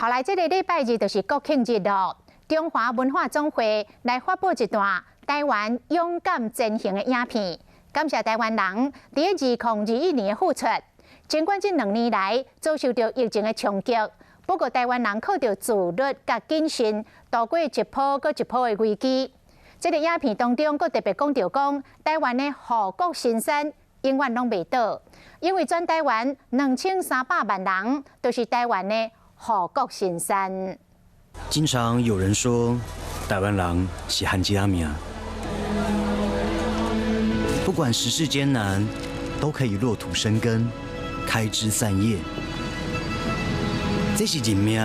好來，這个禮拜日就是國慶日囉。中華文化總會來發布一段台灣勇敢前行的影片，感謝台灣人佇2021年的付出。儘管這2年來遭受著疫情的衝擊，不過台灣人靠著自律佮謹慎，渡過一波閣一波的危機。這个影片當中，閣特別講著講，台灣的護國神山永遠攏袂倒，因為全台灣2300萬人都是台灣的護國神山。經常有人說，台灣人是番薯仔命，不管時事艱難，都可以落土生根，開枝散葉。這是認命，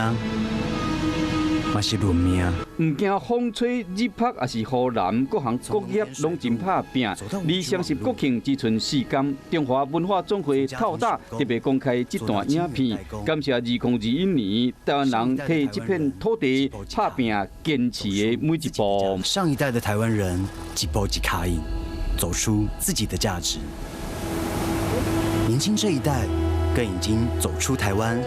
嘛是論命。毋驚風吹日曬，抑是雨淋，各行各業攏真拍拚。而雙十國慶之春時間，中華文化總會透早特別公開這段影片，感謝2021年台灣人替這片土地拍拚堅持的每一步。上一代的台灣人一步一跤印，走出自己的價值。年輕這一代更已經走出台灣。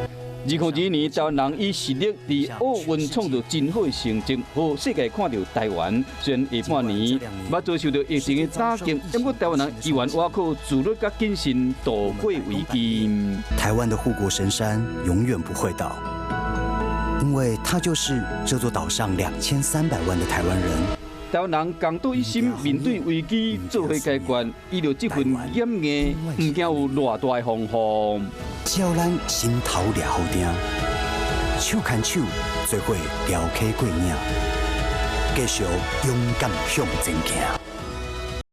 2021年，台灣人以實力佇奧運創造真好的成績，予世界看著台灣。雖然下半年嘛遭受著疫情的打擊，毋過台灣人依然倚靠自律佮謹慎度過危機。台灣的護國神山永遠不會倒，因為它就是這座島上2300萬的台灣人。台灣人共島一心，面對危機做伙解決，依著這份堅毅，毋驚有偌大的風雨。只要咱心頭掠予定，手牽手做伙撩起過嶺，繼續勇敢向前行。